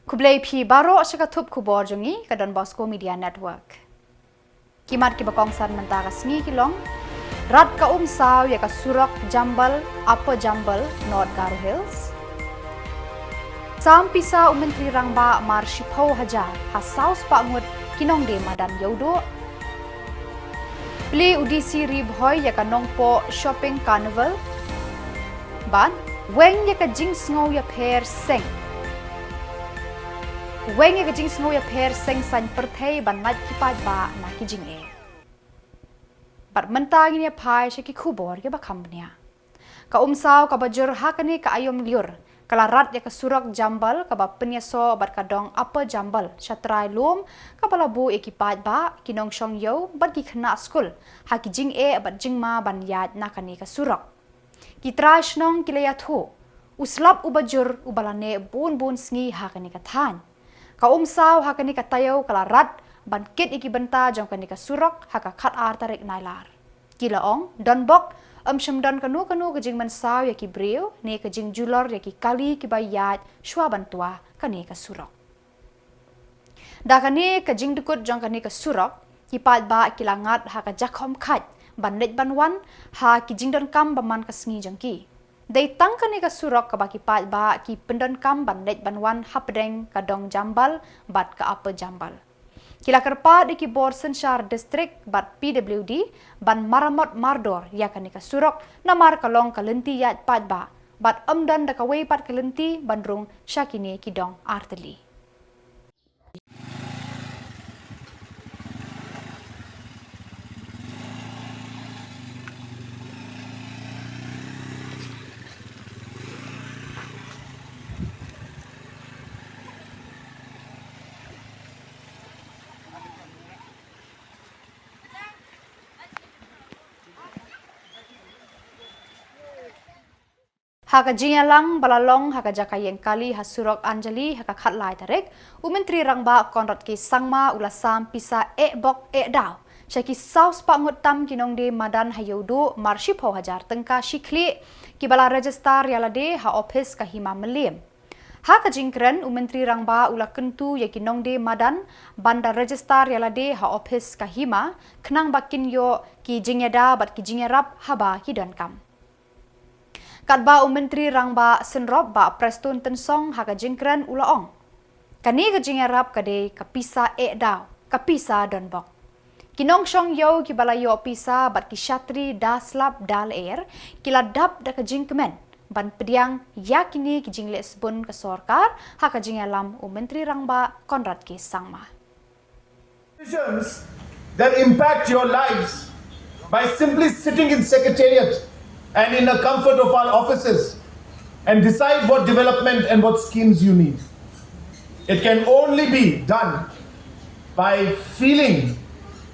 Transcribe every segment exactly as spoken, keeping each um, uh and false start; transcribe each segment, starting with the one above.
Khublei phi baroh sha ka thup khubor jong ngi ka Don Bosco Media Network. Ki mat kiba kongsan mynta ka sngi ki long: Rat ka umsaw ïa ka surok Jambal, Upper Jambal, North Garo Hills. Sam pisa u Myntri Rangbah mar shiphew hajar ha saw spah ngut ki nongdie madan Ïewduh. Plie u D C Ri Bhoi ïa ka Nongpoh Shopping Carnival. Bad weng ïa ka jingsngew ïapher seng. Weng ïa ka jingsngew ïapher seng saiñ pyrthei ban lait ki paidbah na ki jingeh. Bad mynta ngin ïa phai sha ki khubor kiba kham bniah. Ka umsaw kaba jur ha kane ka aïom lyiur ka la rat ïa ka surok Jambal kaba pynïasoh bad ka dong Upper Jambal sha trai lum, kaba la buh ïa ki paidbah, ki nongshong ïew bad ki khynnah skul ha ki jingeh bad jingma ban ïaid na kane ka surok. Ki trai shnong ki la ïathuh, u slap uba jur uba la neh bun bun sngi ha kane ka thaiñ. Ka umsaw ha kane ka taïew ka la rat ban kit ïa ki bynta jong kane ka surok ha ka khatar tarik Nailar. Ki la ong, donbok, ym shym don kano kano ka jingmynsaw ïa ki briew ne ka jingjulor ïa ki kali kiba ïaid shuwa ban twa kane ka surok. Da kane ka jingdkut jong kane ka surok, ki paidbah ki la ngat ha ka jakhom khait ban leit ban wan ha ki jingdonkam ba man ka sngi jong ki. Dei tang kane ka surok kaba ki paidbah ki pyndonkam ban leit ban wan hapdeng ka dong Jambal bad ka Upper Jambal. Ki la kyrpad ïa ki bor synshar distrik bad P W D ban maramot mardor ïa kane ka surok, namar ka long ka lynti ïaid paidbah bad ym don da kawei pat ka lynti ban rung sha kine ki dong artylli. Ha ka jingïalang ba la long ha ka jaka ïeng kali ha surok Anjali ha ka khatlai tarik, u Myntri Rangbah Conrad K Sangma u la sam pisa eh bok eh daw sha ki saw spah ngut tam ki nongdie madan ha Ïewduh mar shiphew hajar tyngka shi khlieh, kiba la register ïa lade ha ophis ka Hima Mylliem. Ha ka jingkren, u Myntri Rangbah u la kyntu ïa ki nongdie madan ban da register ïa lade ha ophis ka Hima, khnang ba kin ïoh ki jingïada bad ki jingïarap haba ki donkam. Katba u Myntri Rangbah Synrop Bah Prestone Tynsong ha ka jingkren u la ong, kane ka jingïarap ka dei ka pisa eh daw, ka pisa donbok. Ki nongshong ïew kiba la ïoh pisa bad ki shatri da slap da lyer ki la dap da ka jingkmen ban pdiang ïa kine ki jingleh sbun ka sorkar, ha ka jingïalam u Myntri Rangbah Conrad K Sangma. Decisions that impact your lives by simply sitting in secretariat and in the comfort of our offices and decide what development and what schemes you need. It can only be done by feeling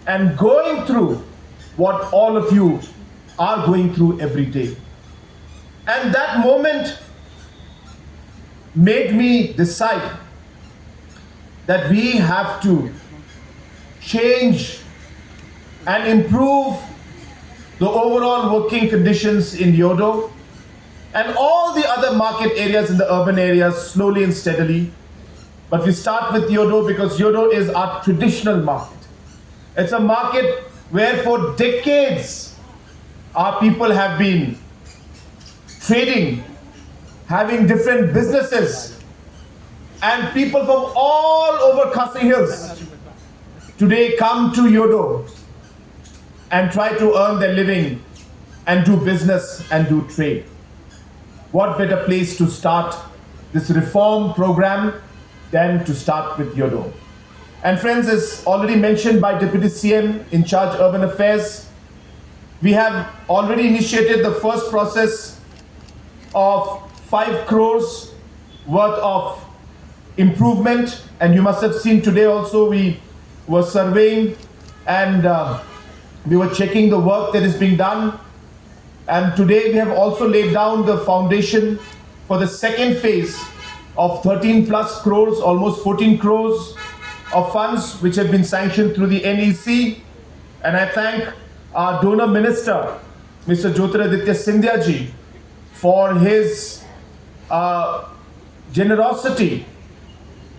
and going through what all of you are going through every day. And that moment made me decide that we have to change and improve the overall working conditions in Ïewduh and all the other market areas in the urban areas slowly and steadily. But we start with Ïewduh because Ïewduh is our traditional market. It's a market where for decades our people have been trading, having different businesses, and people from all over Khasi Hills today come to Ïewduh and try to earn their living and do business and do trade. What better place to start this reform program than to start with Ïewduh? And friends, as already mentioned by Deputy C M in charge urban affairs, we have already initiated the first process of five crores worth of improvement. And you must have seen today also, we were surveying and, uh, we were checking the work that is being done. And today we have also laid down the foundation for the second phase of thirteen plus crores, almost fourteen crores of funds which have been sanctioned through the N E C. And I thank our donor minister, Mister Jyotiraditya Scindia ji, for his, uh, generosity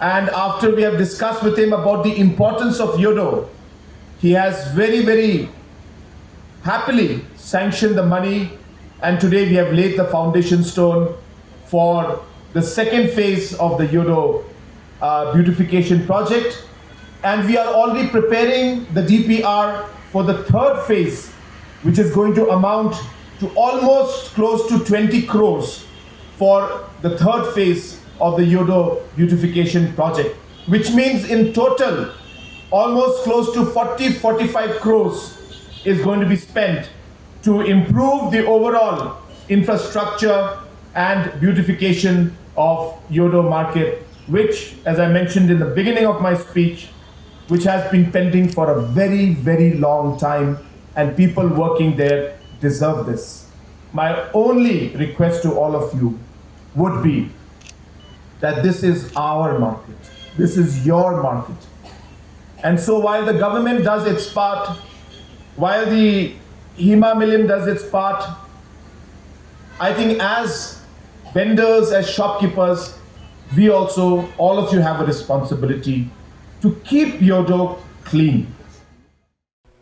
And after we have discussed with him about the importance of Yodo, he has very, very happily sanctioned the money, and today we have laid the foundation stone for the second phase of the Yodo uh, beautification project. And we are already preparing the D P R for the third phase, which is going to amount to almost close to twenty crores for the third phase of the Yodo beautification project, which means in total almost close to forty, forty-five crores is going to be spent to improve the overall infrastructure and beautification of Yodo market, which, as I mentioned in the beginning of my speech, which has been pending for a very, very long time, and people working there deserve this. My only request to all of you would be that this is our market, this is your market. And so while the government does its part, while the Hima Milim does its part, I think as vendors, as shopkeepers, we also, all of you have a responsibility to keep Yodo clean.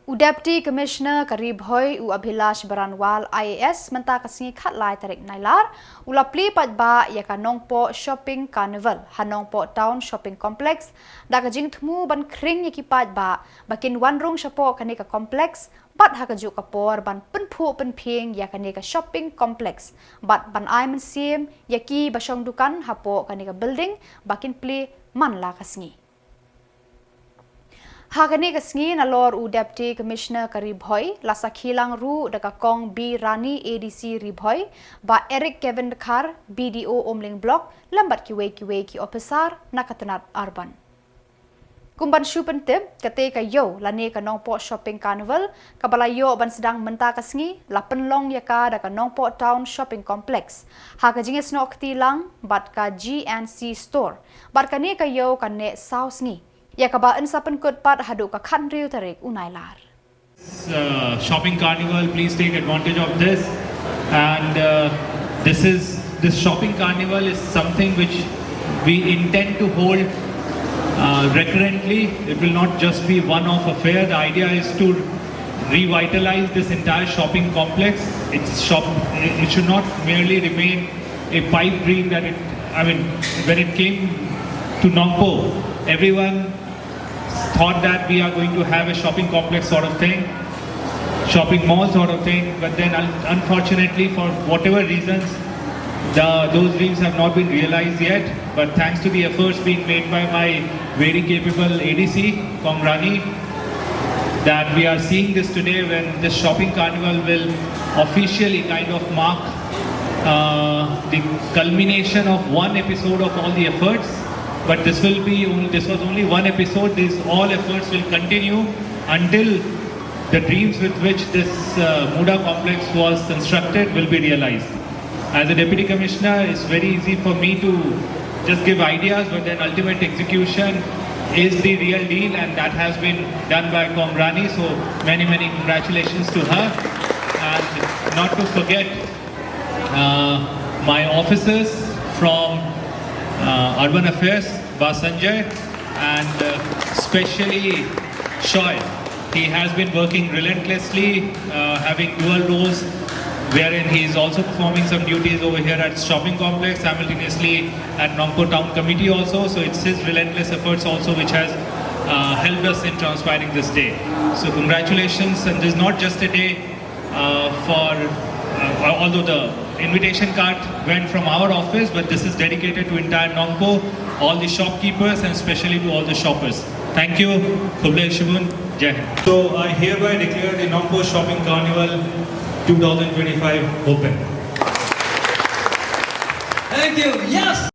U Deputy Commissioner ka Ri Bhoi u Abhilash Baranwal I A S mynta ka sngi khatlai tarik Nailar u la plie paidbah ïa ka Nongpoh Shopping Carnival ha Nongpoh Town Shopping Complex da ka jingthmu ban khring ïa ki paidbah ba kin wan rung shapoh kane ka complex bad ha kajuh ka por ban pynphuh pynphieng ïa kane ka shopping complex bad ban ai mynsiem ïa ki ba shong dukan hapoh kane ka building ba kin plie man la ka sngi. Ha kane ka sngi nalor u Deputy Commissioner ka Ri Bhoi la sakhi lang ruh da ka Kong B Rani A D C Ri Bhoi, Bah Eric Kevin Dkhar B D O Umling Block lem bad kiwei kiwei ki ophisar na ka tnat Urban. Kum ban shu pyntip, kata ka ïew lane ka Nongpoh Shopping Carnival kaba la ïoh ban sdang mynta ka sngi la pynlong ïa ka da ka Nongpoh Town Shopping Complex ha ka jingïasnoh kti lang bad ka G and C Store. Bad kane ka ïew kan neh saw sngi, ïa kaba yn sa pynkut pat haduh ka khathynriew tarik u Nailar. Uh, shopping carnival, please take advantage of this. And uh, this is this shopping carnival is something which we intend to hold uh, recurrently. It will not just be one-off affair. The idea is to revitalize this entire shopping complex. It's shop. It should not merely remain a pipe dream that it. I mean, when it came to Nongpoh, everyone thought that we are going to have a shopping complex sort of thing, shopping mall sort of thing. But then, un- unfortunately, for whatever reasons, the, those dreams have not been realized yet. But thanks to the efforts being made by my very capable A D C, Kong Rani, that we are seeing this today when this shopping carnival will officially kind of mark uh, the culmination of one episode of all the efforts. But this will be only, this was only one episode. These all efforts will continue until the dreams with which this uh, Muda complex was constructed will be realized. As a deputy commissioner, it's very easy for me to just give ideas, but then ultimate execution is the real deal, and that has been done by Kong Rani. So many, many congratulations to her, and not to forget uh, my officers from uh, Urban Affairs, Bah Sanjay, and uh, especially Shoy. He has been working relentlessly, uh, having dual roles, wherein he is also performing some duties over here at shopping complex, simultaneously at Nongpoh Town Committee also. So it's his relentless efforts also which has uh, helped us in transpiring this day. So congratulations, and this is not just a day uh, for, uh, although the invitation card went from our office, but this is dedicated to entire Nongpoh, all the shopkeepers, and especially to all the shoppers. Thank you. Khublei shibun. Jai Hind. So I hereby declare the Nongpoh Shopping Carnival two thousand twenty-five open. Thank you. Yes.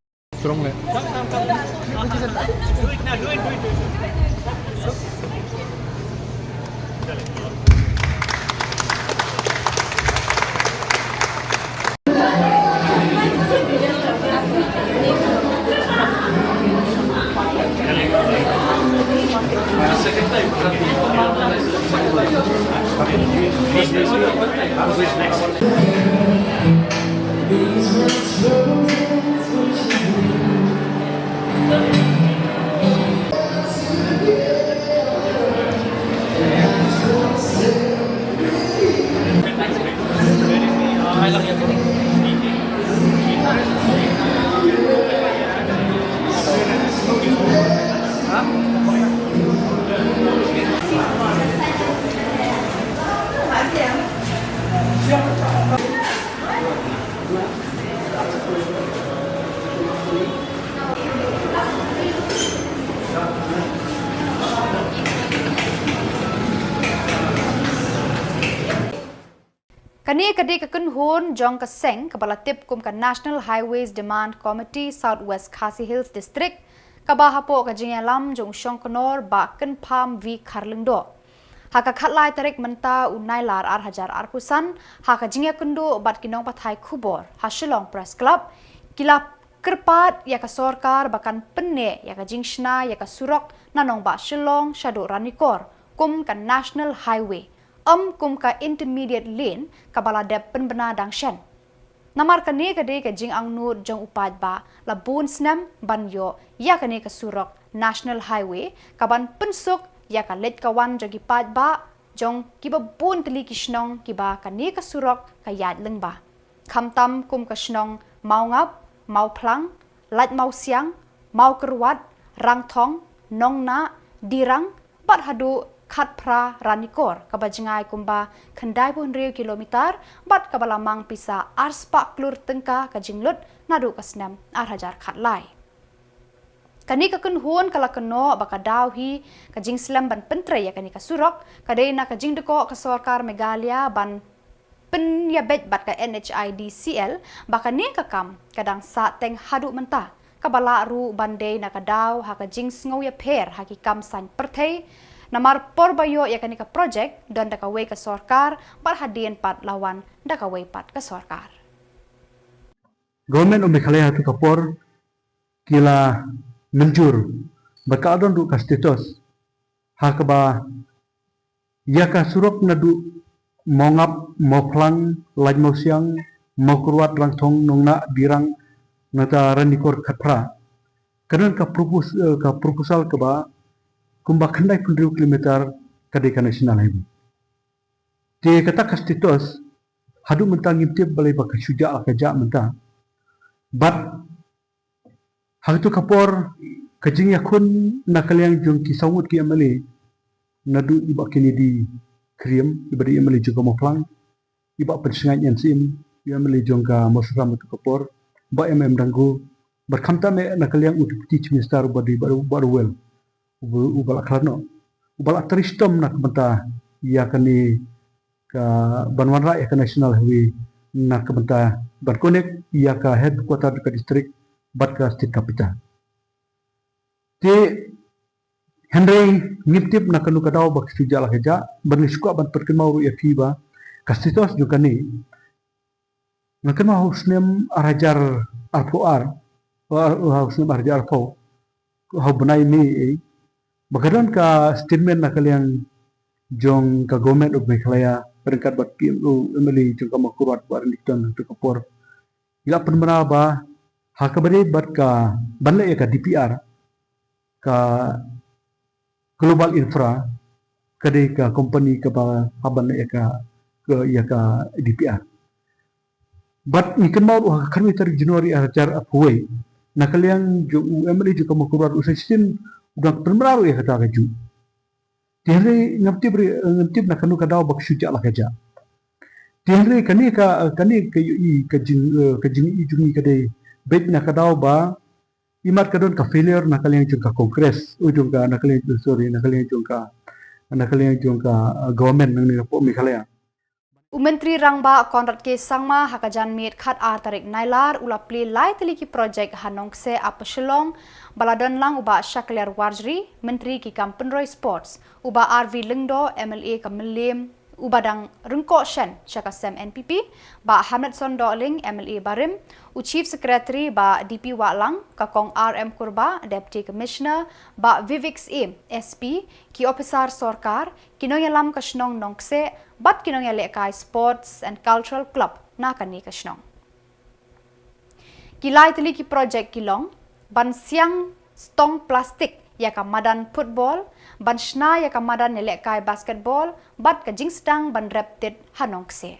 Kane ka dei ka kynhun jong ka seng kaba la tip kum ka National Highways Demand Committee South West Khasi Hills District, kaba hapoh ka jingïalam jong u Shongknor Bah Kynpham V Kharlyngdoh. Ha ka khatlai tarik mynta u Nailar ar hajar arphew san, ha ka jingïakynduh bad ki nongpathai khubor ha Shillong Press Club, ki la kyrpad ïa ka sorkar ba kan pynneh ïa ka jingshna ïa ka surok na nongbah Shillong shaduh Ranikor kum ka National Highway, ym kum ka intermediate lane kaba la dep pynbna dang shen. Namar kane ka dei ka jingangnud jong u paidbah la bun snem ban ïoh ïa kane ka surok National Highway kaban pynsuk ïa ka leit ka wan jong ki paidbah jong kiba bun tylli ki shnong kiba kane ka surok ka ïaid lyngba. Khamtam kum ka shnong Mawngap, Mawphlang, Laitmawsiang, Mawkyrwat, Rangthong, Nongnah, Dirang, bad haduh Khatphra Ranikor, kaba jngai kumba khyndai phew hynriew kilometer, bad kaba la mang pisa ar spah klur tyngka ka jinglut naduh ka snem ar hajar khatlai. Kane ka kynhun ka la kynnoh ba ka daw hi ka jingslem ban pyntrei ïa kane ka surok, ka dei na ka jingdkoh ka sorkar Meghalaya ban pynïabeit bad ka N H I D C L, ba kane ka kam ka dang sahteng haduh mynta, kaba lah ruh ban dei na ka daw ha ka jingsngew ïapher ha ki kam saiñ pyrthei, namar por ba ïoh ïa kane ka projek don da kawei ka sorkar, bad hadien pat la wan da kawei pat ka sorkar. Government of Meghalaya ha tu ka por ki la mynjur ba ka don ruh ka status ha kaba ïa ka surok naduh Mawngap, Mawphlang, Laitmawsiang, Mawkyrwat, Rangthong, Nongnah, Dirang, nangta Ranikor Khatphra. Ka don ka propos-, eh, ka proposal kaba kumba khyndai phew hynriew kilometer ka dei ka national highway. Te kata ka status haduh mynta ngim tip balei ba ka shu jah la ka jah mynta. Bad ha katu ka por ka jingïakhun na ka liang jong ki saw ngut ki M L A, naduh i Bah Kennedy Khyriem, iba dei M L A jong ka Mawphlang, i Bah Pynsngaid N C M, i M L A jong ka Mawsynram ha katu ka por, Bah M M Dangu, bad khamtam eh na ka liang u Deputy Chief Minister uba dei Bah, Bah Rowell, uba, uba la khlad noh, uba la trei shitom na ka bynta ïa kane ka ban wanrah ïa ka national highway na ka bynta ban connect ïa ka headquarter ka district bad ka state capital. Te hynrei ngim tip na kano ka daw ba ka shu jah la ka jah, bad ngi shu kwah ban pynkynmaw ruh ïa phi ba ka status jong kane, nga kynmaw ha u snem ar hajar arphew ar, ar, ha u snem ar hajar arphew, ha u bnai May, eh, ba ka don ka statement na ka liang jong ka Government of Meghalaya ryngkat bad P M O, M L A jong ka Mawkyrwat, Bah Renikton, ha katu ka por. I la pynbna ba ha kaba dei bad ka ban leh ïa ka D P R, ka Global Infra ka dei ka company kaba hap ban leh ïa ka, ka, ïa ka D P R. Bad ngi kynmaw ruh ha ka khatwei tarik January ar hajar arphew wei, na ka liang jong u M L A jong ka Mawkyrwat, u Sainstin, u dang pynbna ruh ïa kata kajuh. Te hynrei ngam tip re, ngam tip na kano ka daw ba ka shu jah la ka jah. Te hynrei kane ka, kane ka ïohi, ka jing, eh, ka jing i jong ngi ka dei beit na ka daw ba imat ka don ka failure na ka liang jong ka Congress, u jong ka, na ka liang, sorry, na ka liang jong ka, na ka liang jong ka, eh, government nangne hapoh Meghalaya. U Myntri Rangbah Conrad K Sangma ha ka janmiet khatar tarik Nailar u la plie lai tylli ki projek ha Nongkseh, Upper Shillong, ba la don lang u Bah Shakliar Warjri, Myntri ki kam pynroi sports, u Bah R V Lyngdoh, M L A ka Mylliem, uba dang ryngkoh shen sha ka sem N P P, Bah Hamletson Dohling, M L A barim, u Chief Secretary Bah D P Wahlang, ka Kong R M Kurbah, Deputy Commissioner, Bah Vivek Syiem, S P, ki ophisar sorkar, ki nongïalam ka shnong Nongkseh, bad ki nongïalehkai Sports and Cultural Club na kane ka shnong. Ki lai tylli ki projek ki long ban siang stong plastik ïa ka madan football, ban shna ïa ka madan ïalehkai basketball, bad ka jingsdang ban rep tit ha Nongkseh.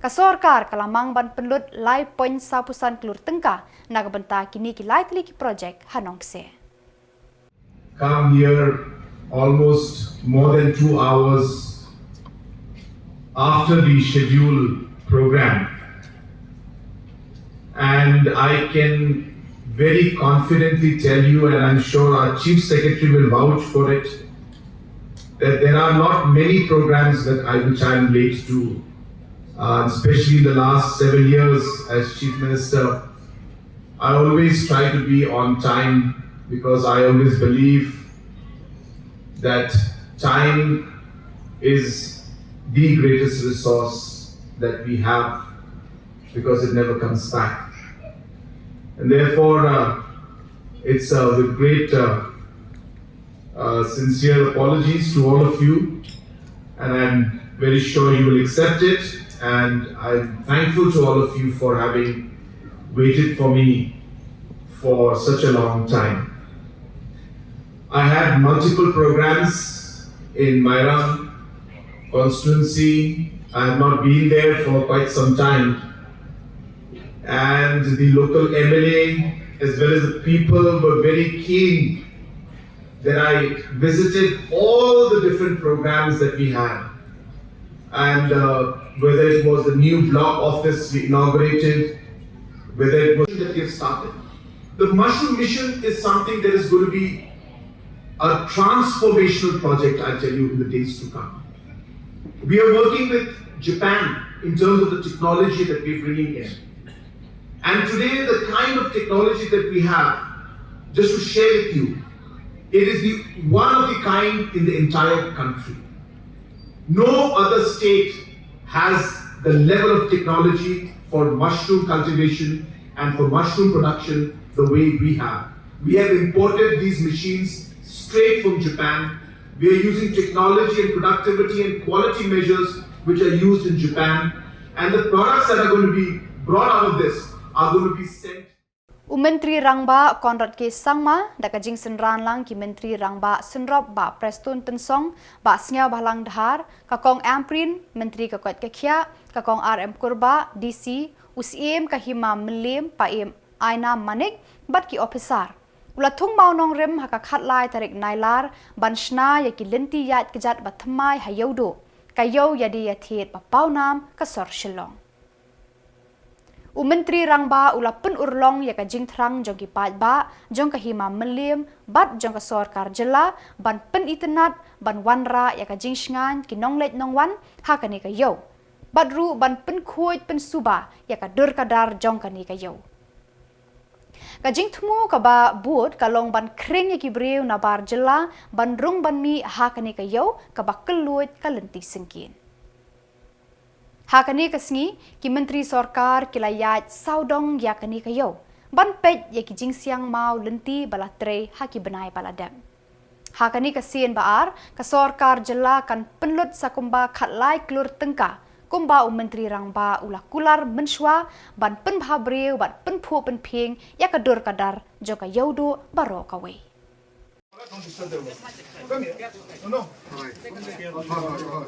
Ka sorkar ka la mang ban pynlut lai point saw phew san klur tyngka na ka bynta kine ki lai tylli ki projek ha Nongkseh. Come here almost more than two hours after the scheduled program. And I can very confidently tell you, and I'm sure our Chief Secretary will vouch for it, that there are not many programs that I, which I'm late to. Uh, especially in the last seven years as Chief Minister, I always try to be on time because I always believe that time is the greatest resource that we have because it never comes back. And therefore, uh, it's uh, with great uh, uh, sincere apologies to all of you, and I'm very sure you will accept it. And I'm thankful to all of you for having waited for me for such a long time. I had multiple programs in Mairang constituency. I have not been there for quite some time. And the local M L A, as well as the people, were very keen that I visited all the different programs that we had. And uh, whether it was the new block office we inaugurated, whether it was that we have started. The mushroom mission is something that is going to be a transformational project, I'll tell you, in the days to come. We are working with Japan in terms of the technology that we're bringing in. And today, the kind of technology that we have, just to share with you, it is the one of the kind in the entire country. No other state has the level of technology for mushroom cultivation and for mushroom production the way we have. We have imported these machines straight from Japan. We are using technology and productivity and quality measures which are used in Japan. And the products that are going to be brought out of this are going to be sent. U Myntri Rangbah Conrad K Sangma, da ka jingsynran lang ki Myntri Rangbah Synrop Bah Prestone Tynsong, Bah Sniawbhalang Dhar, ka Kong Ampareen, Myntri ka Koit ka Khiah, ka Kong R M Kurbah, D C, u Syiem ka Hima Mylliem, Paiem Ainam Manik, bad ki ophisar. U la thung mawnongrim ha ka khatlai tarik Nailar, ban shna ïa ki lynti ïaid kjat ba thymmai ha Ïewduh, ka Ïew Ïadie Ïathied ba pawnam ka sor Shillong. U Myntri Rangbah u la pynurlong ïa ka jingthrang jong ki paidbah, jong ka Hima Mylliem, bad jong ka sorkar jylla, ban pynitynnad, ban wanrah ïa ka jingshngaiñ ki nongleit nongwan, ha kane ka ïew. Bad ruh ban pynkhuid pynsuba, ïa ka dur ka dar jong kane ka ïew. Ka jingthmu kaba bud ka long ban khring ïa ki briew nabar jylla, ban rung ban mih ha kane ka ïew, kaba kylluid ka lynti syngkien. Ha kane ka sngi, ki Myntri Sorkar ki la ïaid sawdong ïa kane ka ïew, ban peit ïa ki jingsiang maw lynti ba la trei ha ki bnai ba la dep. Ha kane ka sien ba ar, ka sorkar jylla kan pynlut sa kumba khatlai klur tyngka, kumba u Myntri Rangbah u la kular mynshuwa, ban pynbha briew, ban pynphuh pynphieng, ïa ka dur ka dar, jong ka Ïewduh baroh kawei. Don't disturb the work. Come here. No, no.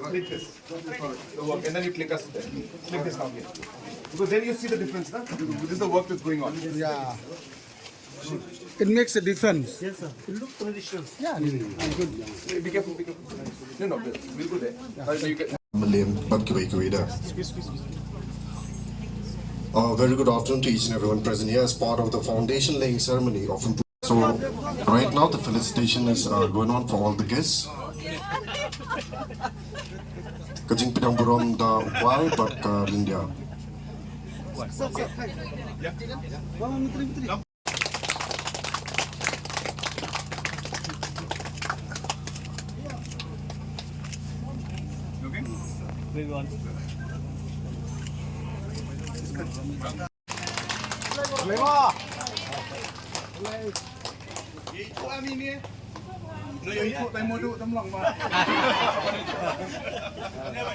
Click this. The work, and then you click us there. Click this now here. Because then you see the difference, na? This is the work that's going on. Yeah. It makes a difference. Yes, sir. It looks traditional. Yeah, good. Be careful, be careful. No, no, we'll go there. Uh, you can Mylliem bad kiwei kiwei de. A very good afternoon to each and everyone present here as part of the foundation laying ceremony of improvement. So right now the felicitation is uh, going on for all the guests. Ka jingpdiang burom da u Bai bad ka Lyngdia.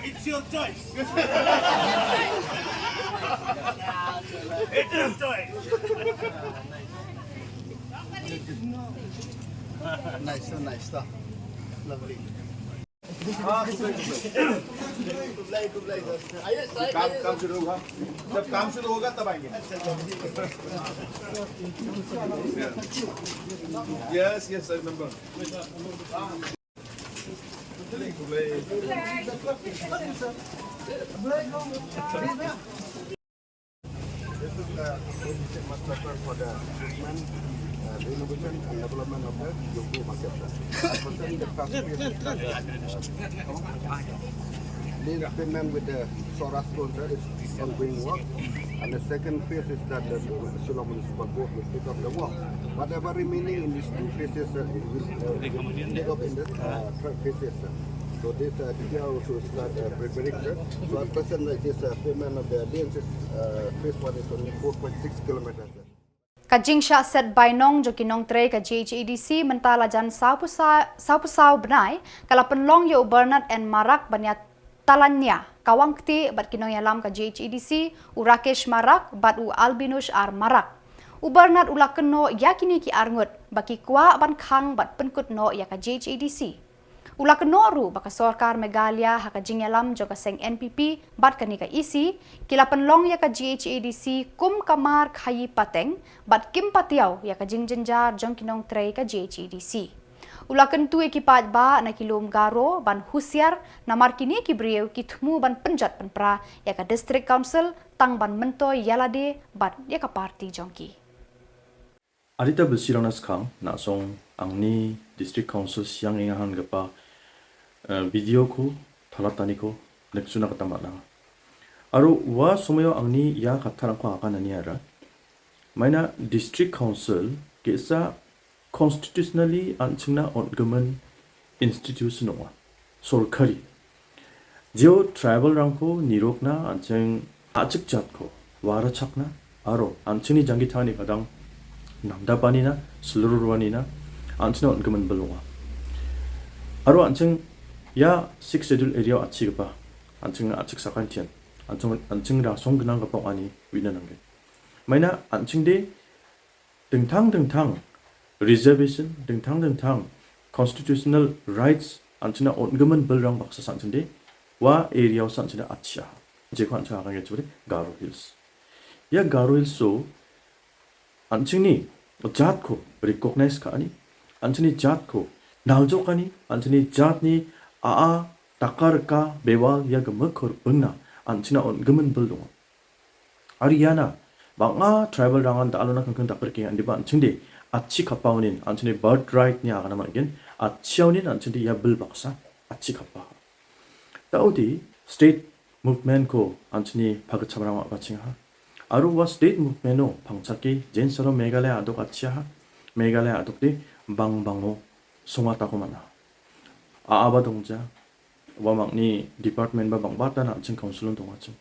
It's your choice. It's your choice. Nice, so nice, so lovely. काम, काम शुरू होगा। जब काम शुरू होगा, तब आएंगे। Yes, yes, I remember. This is the master plan for the improvement, uh, renovation and development of the Ïewduh market. Concerning the traffic, uh, This pavement with the Sora stone, sir, is ongoing work. And the second phase is that the Shillong Municipal Board will pick up the work. Whatever remaining in these two phases, sir, it will uh, pick up in the uh, third phases, sir. So this uh, D P R also start uh, preparing, sir. So at present, like this uh, pavement of the lanes is uh, phase one is only four point six kilometers, sir. Ka jingshah set bainong jong ki nongtrei ka G H A D C mynta la jan sawphew saw bnai ka la pynlong ïa u Bernard N Marak ban ïa talynñia, ka wang kti bad ki nongïalam ka G H A D C, u Rakesh Marak bad u Albinush R Marak. U Bernard u la kynnoh ïa kine ki arngut ba ki kwah ban khang bad pynkut noh ïa ka G H A D C. U la kynnoh ruh ba ka sorkar Meghalaya ha ka jingïalam jong ka seng N P P bad kane ka E C ki la pynlong ïa ka G H A D C kum ka mar khaïi pateng bad kim patiaw ïa ka jingjynjar jong ki nongtrei ka G H A D C. U la kyntu ïa ki paidbah na ki lum Garo ban husiar namar kine ki briew ki thmu ban pynjot pynpra ïa ka District Council tang ban myntoi ïa lade bad ïa ka party jong ki. Adita Bilsirang na skhang na song angni District Council siang inga han gapa uh, video ko thalatani ko neksuna kata matna. Aro wa somayo angni ya kata rangko akan ani ara. Maina District Council kesa constitutionally anchingna on government institution wa sorkari. Jeo tribal rangko nirokna anching achik jat ko wara chakna aro anchingni janggi thani kadang namda pani na slurur wani na anching on government belonga. Aro anching ya six schedule area achi gapa anching achik sakan tian anching anching rasong genang gapa ani wina nangge. Maina anching de dingthang dingthang reservation dingthang dingthang constitutional rights anchina on government belrang baksa sanchinde wa area sanchina achia jeko anchina kang chule Garo Hills. Ya Garo Hills so anchini jat ko recognize ka ani anchini jat ko naljok ani anchini jat ni a a takar ka bewal ya gemekor bengna anchina on government belrang. Ariana bang a tribal rangan da alona kangkang da perking andi ba anching de achi kapaunin anching de birthright ni agana magin achiaunin anching de ya bil baksa achi kapa. Taudi state movement ko anching de pagacham rang ba ching ha. Aru wa state movement no pangchaki jen salo Meghalaya adok achi ha. Meghalaya adok de bang bango sunga tako mana. A aba dongja wamang ni department ba bang bata na ching council tong aching.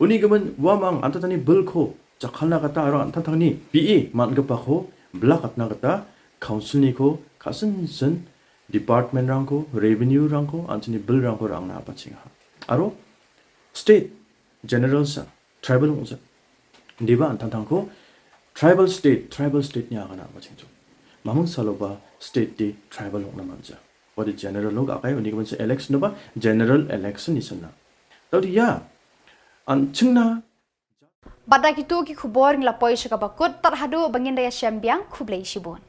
Uni gaman wamang anta tani bill ko chakhalna kata aro anta tani P A man gapa ko blak atna kata council ni ko kasen sen department rang ko revenue rang ko antini bill rang ko rang na apa ching ha. Aro state general sa tribal ungsa. Diba anta tang ko tribal state tribal state nya kana apa ching chu. Mamun saloba state di tribal ungna manja. Wadi general lok akai uni kaman se election ba general election ni sana. Tau di ya an chingna. Bad da kitu ki khubor ngi la poi sha ka bakut tat hadu bangin da ya shem biang khublei shibun.